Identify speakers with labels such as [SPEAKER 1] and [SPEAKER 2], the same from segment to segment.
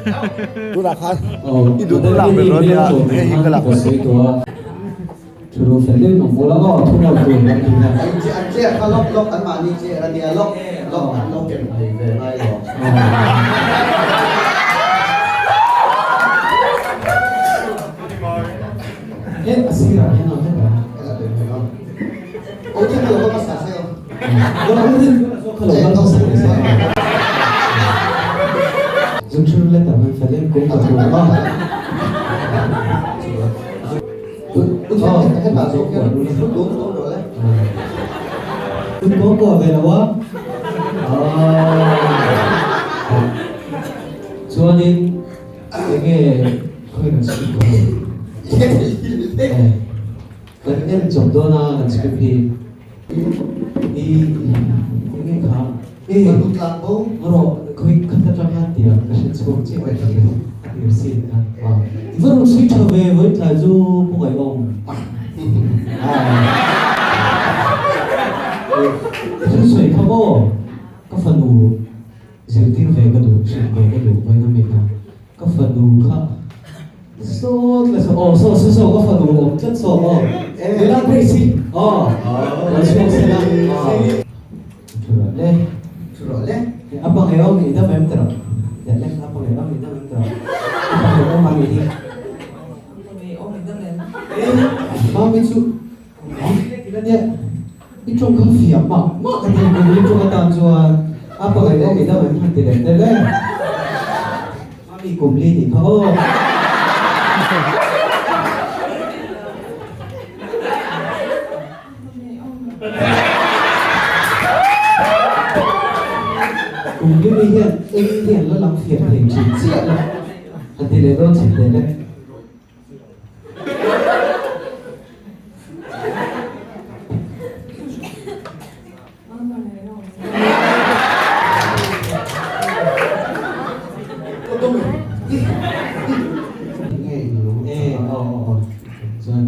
[SPEAKER 1] Tunah khan i duh duh lak ber dawn nia hei hi ka lak
[SPEAKER 2] Chuanin enge khawi kan script kha kan en chawp dawn a kan script hi i enge kha i rawh khawi khat atang hian tiang ka hre chhuak chiah mai a tir sin kha i va rawn sawi tha ve vawi tlai chu pu ngaihawm i thu sawi kha maw ka fanu Zirtir ve ka duh, hrilh ve ka duh vawiin a mi kha ka fanu kha sawt leh sawt aw saw saw saw ka fanu awm tlat saw aw nula Grace hi aw lo chhuak se la aw thu rawh le
[SPEAKER 1] thu rawh le
[SPEAKER 2] a pa ngei awm i dam em tawh le le a pa ngei awm i dam em tawh a pa ngei awm mami hi
[SPEAKER 3] ngei awm i dam em
[SPEAKER 2] mami chu I tawng kha fiah mah mah ka ti kum i tawng atan chuan a pakhat pawh midang an han ti leh tel e. Mami kum li nih kha aw. Kum li mi hian eng hian la lang fiah thei thin chiah la han ti leh dawn chhin tel e. Chuan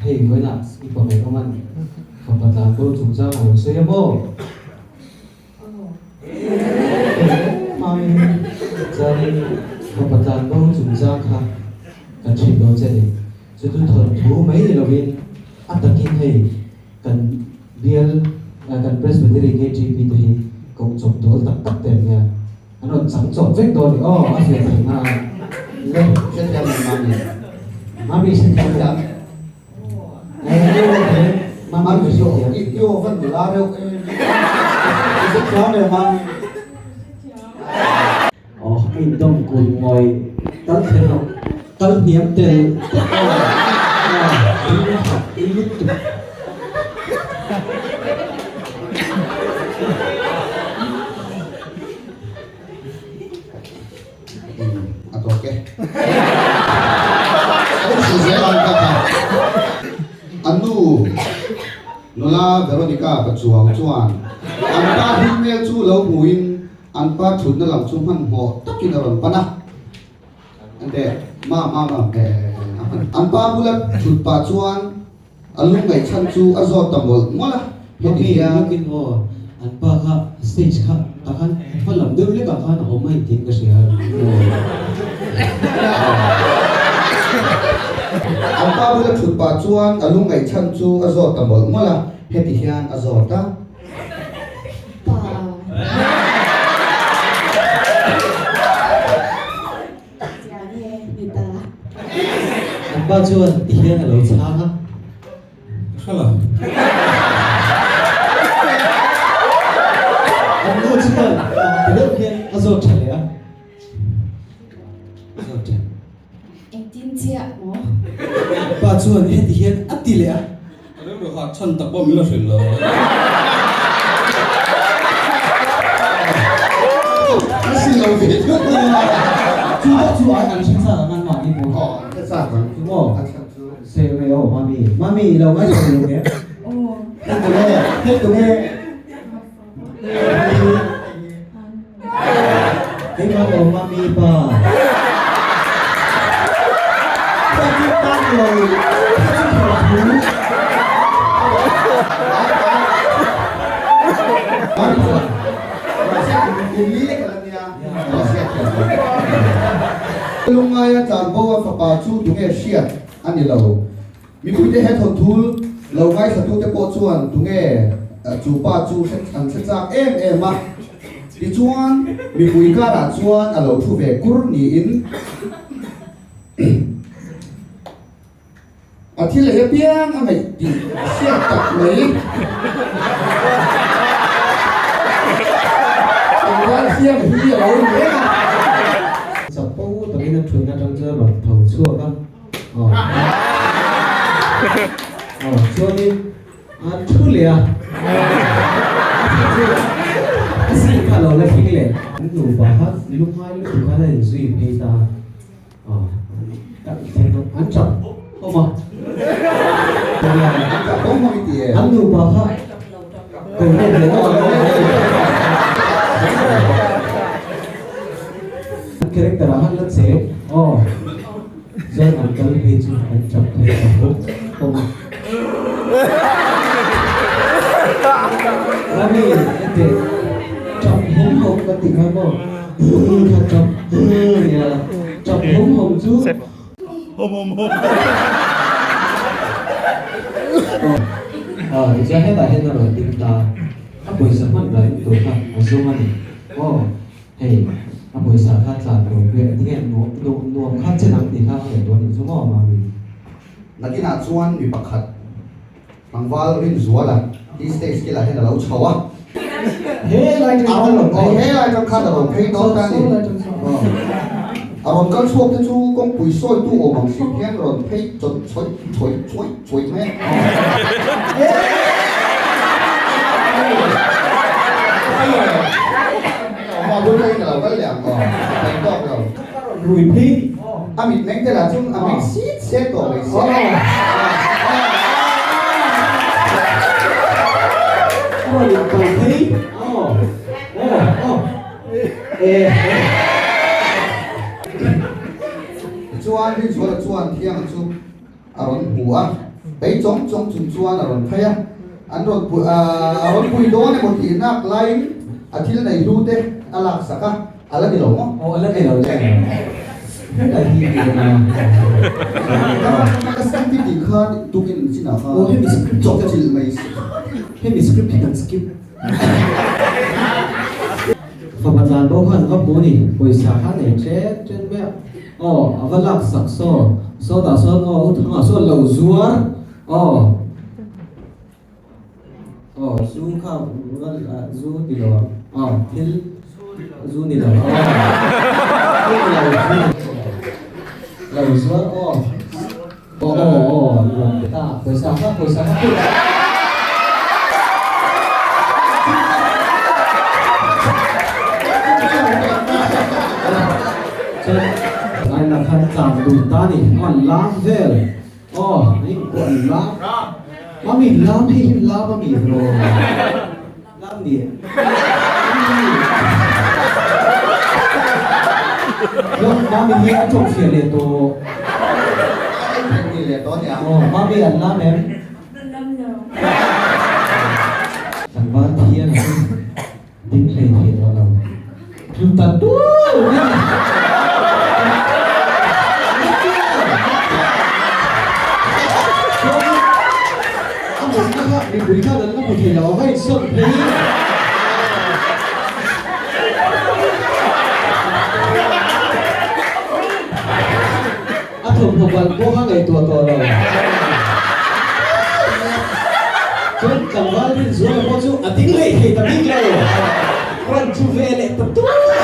[SPEAKER 2] hei vawiinah i pawh awm an fapa tlan bo chungchang a rawn sawi a maw? Chuanin fapa tlan bo chungchang kha kan hrilh dawn che a ni. Chu chu thawnthu mai ni lovin a takin hei kan bial kan Presbytery KTP te hi koh chawp dawl tak tak te an nia. An rawn chang chawp vek dawn a ni aw a hriat theih nan. Le
[SPEAKER 1] hrethiam ang mami.
[SPEAKER 2] Mami hrethiam ang. Mami hrethiam.
[SPEAKER 1] I aw van nula reuh em. I hrethiam em mami.
[SPEAKER 2] Aw a indawm kun ngawi tal kher lo tal hniam tel tel aw ding khat lutuk.
[SPEAKER 1] A tawk e. Hei zel ang ka kha. A nu nula Veronica Pachuau chuan an pa hlim hmel chu lo hmuin an pa thutna lam chu hmanhmawh takin a rawn pan a. Ante ma ma ma an pa bula thut pah chuan A lungngaih chhan chu a zawt ta mawlh mawlh a, heti hian.
[SPEAKER 2] Lawkin aw, an pa kha stage kha tah khan hma lam deuh hlekah khan a awm a intiin ka hria aw.
[SPEAKER 1] An pa bula thut pah chuan a lungngaih chhan chu a zawt ta mawlh mawlh a, heti hian a zawt a.
[SPEAKER 4] Pa. Chiang e, ni ta.
[SPEAKER 2] An pa chuan ti hian a lo chhang a.
[SPEAKER 5] Ka hre lo.
[SPEAKER 2] An nu chuan mak ti deuh hian a zawt tha leh a. A zawt tha.
[SPEAKER 4] Engtin chiah maw?
[SPEAKER 2] An pa chuan heti hian a ti leh a.
[SPEAKER 5] Ka rilru hat chhan tak pawh min la hrilh lo.
[SPEAKER 1] A si lo ve theuh mai a.
[SPEAKER 2] Chu pawh chu an an hre chak ang an mahni pawh.
[SPEAKER 1] Aw, an hre chak ang.
[SPEAKER 2] Chu maw?
[SPEAKER 1] A chhan chu.
[SPEAKER 2] Se nge aw mami. Mami i lo ngaithla lo nge?
[SPEAKER 4] Aw.
[SPEAKER 2] Hei tu nge? Hei tu nge? Hei ma aw mami pa. Hei chu tan lo. Hei chu thawnthu.
[SPEAKER 1] Mami chuan, Mahse kum li lek a la nia, mahse a thiam lo. Lungngaia tlanbo a fapa chu tunge hriat a ni lo. Mipuite he thawnthu lo ngaithlatute pawh chuan tunge chu pa chu an hre chak em em a. Tichuan, mipui karah chuan a lo thu ve kur niin A thil ei apiang a ngaih tih hriat tak mai. Tlangval thiam hi a lo ni reng a.
[SPEAKER 2] Chapo takin a thutna atang chuan a rawn tho chhuak a. Aw. Aw, chuanin a thu leh a. A seat kha a lo la thleng leh. An nupa kha lungngai lutuk khan a inzui phei ta a. An tap awm a.
[SPEAKER 1] An tap awm awm i ti em?
[SPEAKER 2] An nupa kha ko let leh awm a. An character ah khan la che aw. Chuan an kal phei chu an tap phei ta bawk awm a. Mami ente tap hawm hawm kan tih khan maw kha tap nia tap hawm hawm chu
[SPEAKER 5] Hawm hawm hawm.
[SPEAKER 2] Aw tichuan hetah hian a rawn ding ta a pawisa hman rai tur kha a zawng a ni aw hei a pawisa kha tlan tur pek tinge nuam kha chen ang tih kha a ngaihtuah a nih chu maw Mami.
[SPEAKER 1] Nakinah chuan mi pakhat tlangval Rinzuala hi stage kilah hian a lo chho a.
[SPEAKER 2] He lai tang khan a rawn phei.
[SPEAKER 1] He lai tang khan a rawn phei dawn ta a ni. A rawn kal chhuak te chu kawngpui sawitu awm ang hrim hian rawn phei chawt chawih chawih chawih chawih mai a. Aw bul tangin a lo kal leh ang aw. A phei tawk lo.
[SPEAKER 2] Rui phei.
[SPEAKER 1] A mitmeng te lah chuan a meng sit set tawh mai sia. Tichuan Rinzuala chuan Thianga chu a rawn hmu a, bei chawng chawng chung chuan a rawn phei a, an rawn pui a rawn pui dawn emaw tih nak laiin a thil nei hlu te a laksak a. A la ni lo maw?
[SPEAKER 2] Aw, a la ni lo le. Hetah hi ti a.
[SPEAKER 1] Ka skip i tih kha tukin chinah kha
[SPEAKER 2] Aw, hemi script
[SPEAKER 1] chawp chilh mai si.
[SPEAKER 2] Hemi script hi kan skip. Fapa tlan bo khan va hmu ni, pawisa kha nei ṭet ṭet mai a. Aw, a va lak sak saw, sawtah sawn aw, u Thanga sawn lo zuar, aw. Aw zu kha zu ti lo ang aw thil zu ni lo aw lo zuar aw aw aw aw rawn ti ta pawisa kha pawisa kha put chuan lai lah khan tlan dun ta ni aw lam vel Aw, hei pawh an lam. Mami lam hei hi lam a mi ro. Lam ni. Lo, mami hi a tawng fiah leh tawh. Aw, mami an lam em?
[SPEAKER 4] Lam lo.
[SPEAKER 2] Tlangval thian a chu ding hlei thei tawh lo. Tlu ta tual mai a ni. Chuan a mutna kha mipui khan an la hmu thei lo a va insawn phei. A thawmhnaw balh pawh kha ngaihtuah tawh lo. Chuan tlangval Rinzuala pawh chu a ding leh thei ta bik lo. Rawn chu ve leh ta tual a.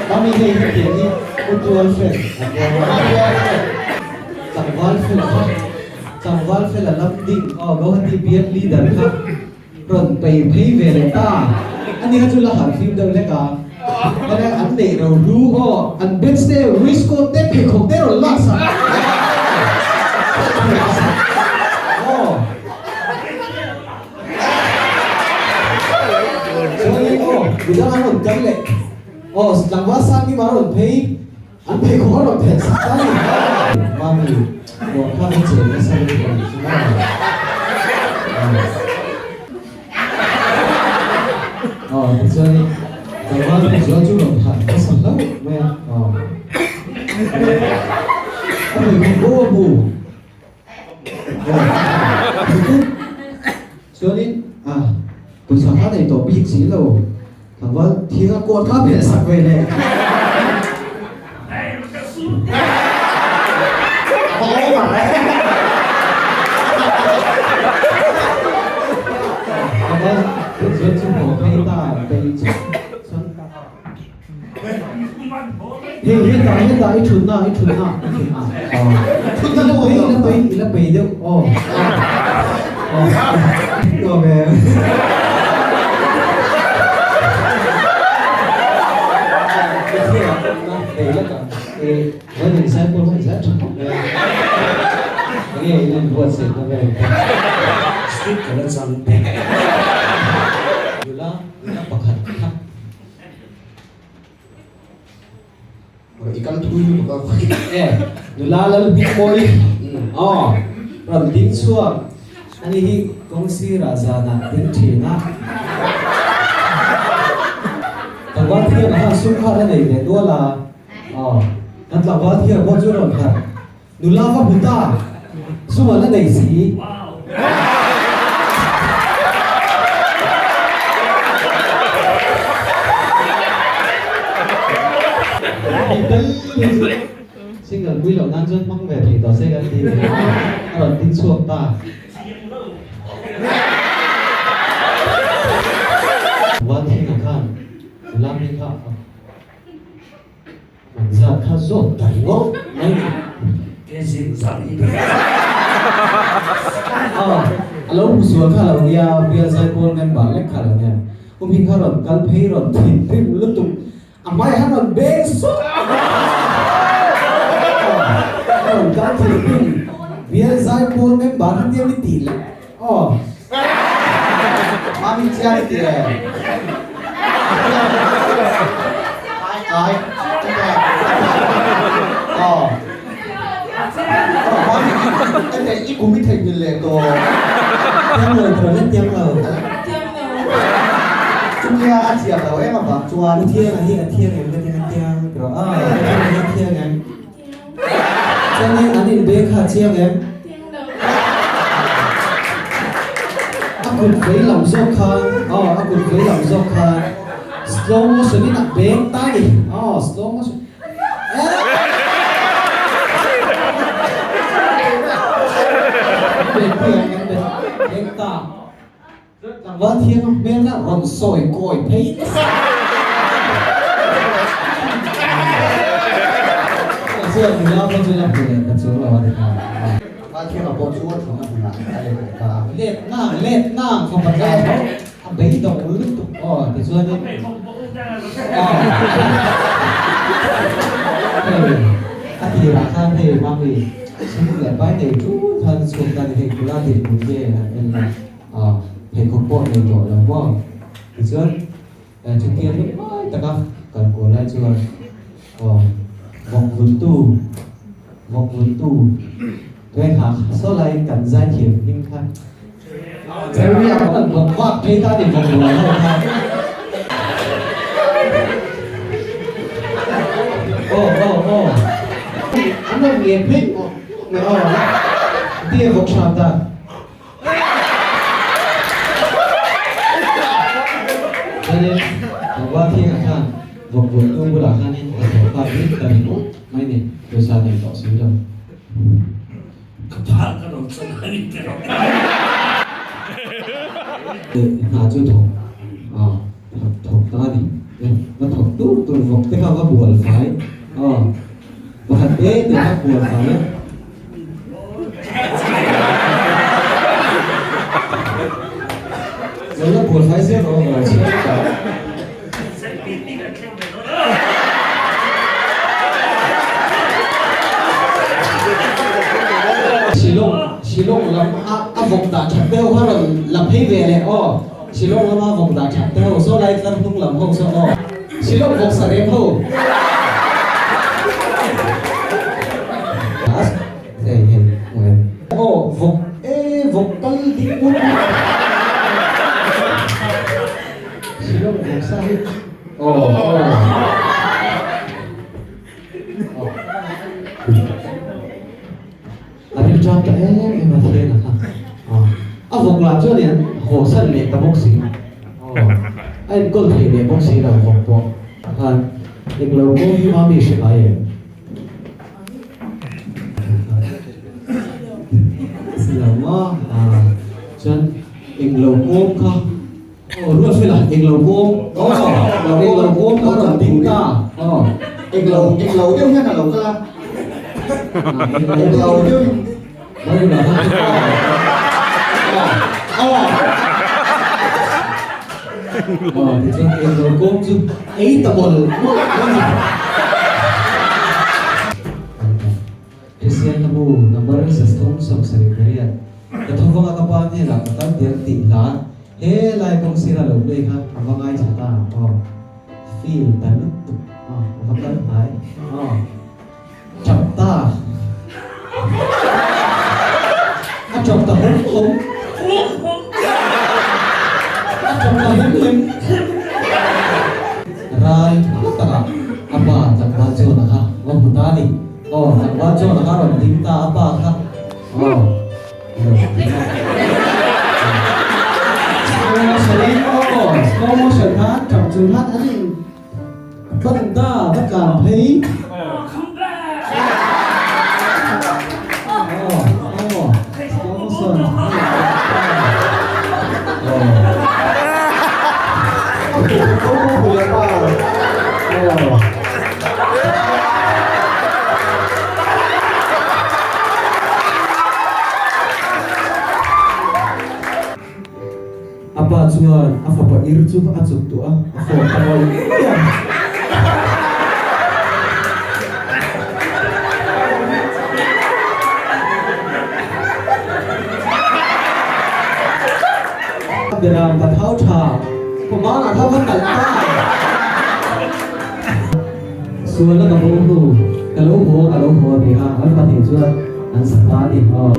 [SPEAKER 2] Mami hei hetiang hi U Tual fel a nia. Tlangval fel kha tlangval fel a lam ding aw Guwahati bial leader kha. Rawn pei phei ve leh ta. Ani kha chu la harh fim deuh hlek a. Heta an neih ro hlu aw, an bench te, waistcoat te, pheikhawk te rawn lak sak. Aw. Chuanin aw, midang an rawn kal leh. Aw, tlangval Sangkima a rawn phei. An pheikhawk a rawn phelh sak ta a ni. Mami, nuam kha ka chen nasa lutuk a nih chu maw? Aw tichuanin tlangval Hlawhzual chu rawn harh hmasa hlauh mai a. Aw a hmui khawm bo a hmu. Aw thutut chuanin a pawisa kha nei tawh bik si lo tlangval thing a kuat kha phelh sak ve leh.
[SPEAKER 1] I kal thui lutuk a.
[SPEAKER 2] E, nula lal hming mawi aw rawn ding chhuak ani hi kawng sirah zanah ding thin a. Tlangval thiam khan sum kha la nei ve nual a, aw kan tlangval thiam pawh chu rawn harh nula va hmu ta sum an la nei si. Single pui loh nan chuan hmang ve thei tawh se kan ti a rawn ding chhuak ta. Vanthing-a khan nula hming kha a man zat kha zawt ta ringawt mai ni. A lo hmu sual kha lo nia, bial zaipawl member lek kha lo nia. U hming kha rawn kal phei rawn thin rim lutuk. A hmai han rawn beng sawt a rawn kal thei pin bial zai pawl member han nia mi tih leh aw.
[SPEAKER 1] Mami chiang i ti em? Ai ai aw. Mami ente i kum i theihnghilh leh tawh.
[SPEAKER 2] Tiang lo tawh le tiang lo.
[SPEAKER 3] Tiang lo.
[SPEAKER 1] Chutia a thiam lo em avang chuan.
[SPEAKER 2] U Thianga hi a thiang em ka tia tiang tawh a, U Thianga hi a thiang em? Thiang. Chuanin an inbe kha a chiang em?
[SPEAKER 4] Thiang lo.
[SPEAKER 2] A kut vei lam zawk khan aw a kut vei lam zawk khan slow motion in a beng ta ni aw slow motion. Tlangval thiang hmel kha rawn sawi kawi phei nasa. Chuan nula pawh chu la hmu leh ta chuang lo a ni kha.
[SPEAKER 1] Tlangval thianga pawh chu a thuna hmunah a let leh ta.
[SPEAKER 2] Let nang let nang fapa tlai tho a beidawng lutuk aw tichuanin aw hei a tirah khan hei mami sum leh pai nei ṭul khan chhuk ta ni hei kula dinhmun nge han en la aw pheikhawk pawh nei tawh lo maw tichuan chutia lungngai taka kal kual lai chuan aw vawk vultu vawk vultu Vengha saw lai kan zaithiam hming kha Jerry a kan bawk vak phei ta ni bawk rual ho kha. Aw aw aw an lo ngen phei aw ti a bawk hram ta. Chuanin tlangval thiangah khan vawk vuantu bulah khanin a thawh kha rin ta ringawt mai ni pawisa nei tawh si lo.
[SPEAKER 5] Ka phah ka ro chan a ni te rawh.
[SPEAKER 2] Hna chu thawk a thawk ta a ni. Va thawk tur tur vawk te kha va bual fai a pakhat te te kha bual fai a. Lo la bual fai zel rawh lo chhiar ta. Shillong Shillong lam a a vawk dah that te ho kha rawn la phei ve leh aw Shillong lama vawk dah that te ho saw lai tlar hnung lam ho saw aw Shillong vawk sa rem ho Hei hei aw vawk e vawk kal ding ngut. viau mai vawksa hi. Aw aw. A rilṭam ta em em a thian a kha. A vawk lah chuan in haw san leh ta bawk si. A enkawl thei leh bawk si lo vawk pawh khan englo kawng hi mami hre ngai em? Lo ma chuan englo kawng kha aw ruat fela englo kawng englo kawng kha rawn ding ta aw
[SPEAKER 1] englo englo deuh hian a lo kal a englo deuh in
[SPEAKER 2] Aw tichuan englo kawng chu ei ta mawlh mawlh a ni. Kristian ka bu number 378 Ka thawvanga ka pa hnenah ka kal diam tih hla he lai kawng sira lo play kha a va ngaithla ta aw feel ta lutuk aw a va kal hnai aw tap ta a tap ta hawm hawm a tap ta hem hem ral takah a pa tlangval chuan a kha va hmu ta a ni. Aw, tlangval chuan a rawn ding ta a pa kha. Aw, lo ding a. Slow motion in aw, slow motion khan tap chung khan an in ban ta, va tlan phei.
[SPEAKER 5] Come back!
[SPEAKER 2] Aw, aw, slow motion. Aw. Aw. A pa chuan a fapa ir chu a chuk duh a, a fawm ta ngawih ngawih a. Beram ka thau tha, pawmana kha va kalh ta. Sualna ka bo hnu, ka lo haw, ka lo haw tih kha an pahnih chuan an sa ta a ni. Aw.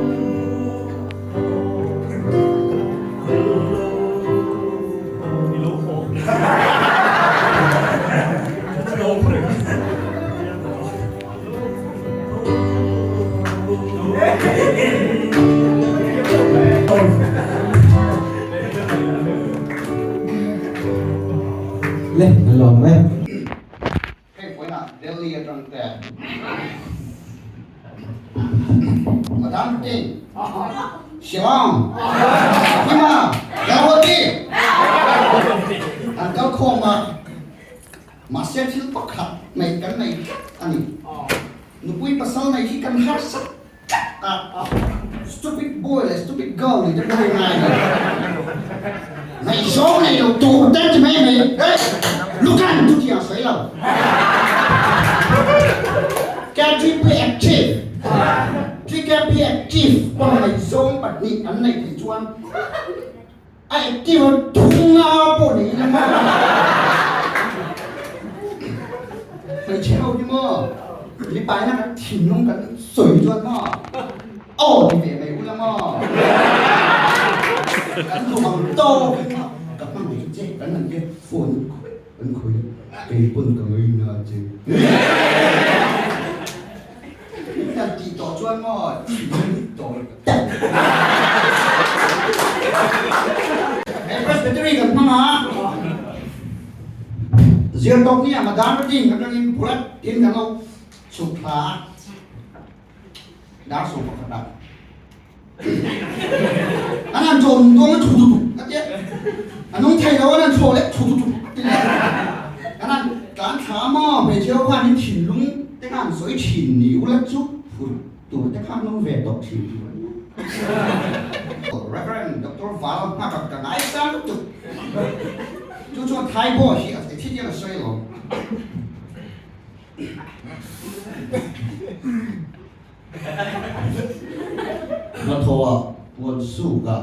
[SPEAKER 2] Le, an lawm e.
[SPEAKER 1] Heng vawiinah Delhi atang te Madam King, Shillong, Hima, Gauhati an kal khawm a, mahse thil pakhat nei kan nei tlat a ni. Nupui pasal nei hi kan harsa tlat a, stupid boy leh stupid girl nih te pawh hi ngai lo. Ngaihzawng nei lo tur te ti mai mai, hey, Lucan chu tiang sawi lo. KTP active, TKP active pawh ngaihzawng pahnih an neih theih chuan A active a thung nga pawh nei ila maw? Hmeichhe ho hi maw mipaina kan thinlung kan sawi chuan maw aw ti ve mai ula maw? Kan duh ang tawk in maw ka hmangaih che kan han tia phone in khawih an khawih a kei pawn ka ngaina che. Kan tih tawh chuan maw thinlung hi tawi teuh. He Presbytery kan hmang a, zir tawk ni a Madam Rating atangin bullet in kan lo chhuk thla a, dar sawm pakhat ah an han chaw nung dawn a thu tutuk a tia, a nung thei lo an han thlawh leh thu tutuk a ti leh an han tlan thla maw hmeichhe ho khan in thinlung te khan sawi thin ni ula chu phur tur te khan nung ve tawh thin tur a nia. Rev. Doctor Val nghak ka ngaisang lutuk chu chuan Thai boy hi a thi hian a sawi alawm. Hnathawhah puan sukah,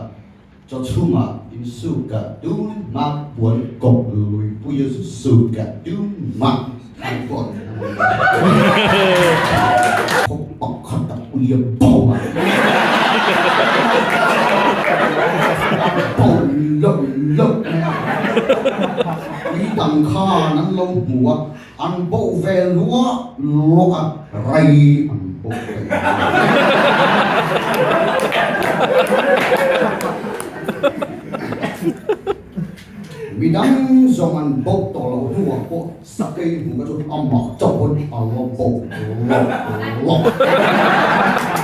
[SPEAKER 1] chaw chhungah insukah tumah puan kawp luipuia sukah tumah thai pawh an awm lo. Kawp pakhat a ui a bo a, a bo loh loh mai a. Ui dang khan an lo hmu a, an boh ve luah luah a, rei an boh ve Midang zawng an boh tawh loh hnuah pawh sakei hmu kha chu amah chauhin a lo boh lawk lawk.